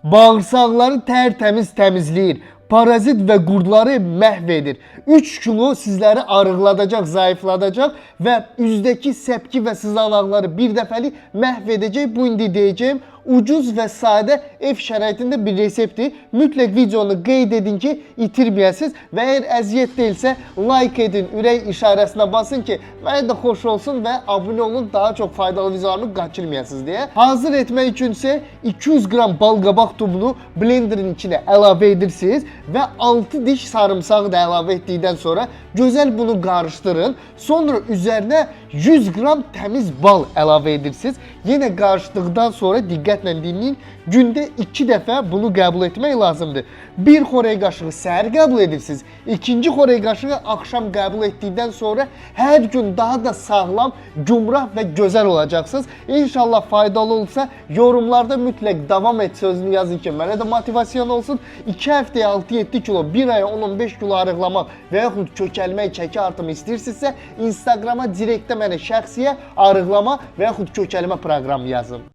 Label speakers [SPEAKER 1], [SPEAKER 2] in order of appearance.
[SPEAKER 1] Bağırsaqları tərtəmiz təmizləyir. Parazit və qurdları məhv edir. 3 kilo sizləri arıqladacaq, zayıfladacaq və üzdəki səpki və sızanaqları bir dəfəlik məhv edəcək. Bu indi deyəcəyim ucuz və sadə ev şəraitində bir reseptdir. Mütləq videonu qeyd edin ki, itirməyəsiniz və əgər əziyyət deyilsə like edin, ürək işarəsinə basın ki, mənə də xoş olsun və abunə olun, daha çox faydalı videolarımı qaçırmayasınız deyə. Hazır etmək üçün isə 200 qram balqabaq tumunu blenderin içinə əlavə edirsiniz və 6 diş sarımsağı da əlavə etdikdən sonra gözəl bunu qarışdırın. Sonra üzərinə 100 qram təmiz bal əlavə edirsiniz. Yenə qarışdıqdan sonra diqqətlə dinləyin. Gündə 2 dəfə bunu qəbul etmək lazımdır. Bir xörək qaşığı səhər qəbul edirsiniz. İkinci xörək qaşığı axşam qəbul etdikdən sonra hər gün daha da sağlam, gümrah və gözəl olacaqsınız. İnşallah faydalı olsa yorumlarda mütləq davam et sözünü yazın ki, mənə də motivasiyon olsun. 2 həftəyə 6-7 kilo, 1 aya 10-15 kilo arıqlamaq və yaxud kökəlmək, çəki artımı istəyirsinizsə, Instagrama direktdə mənə şəxsiyə arıqlama və yaxud kökəlmə proqramı yazın.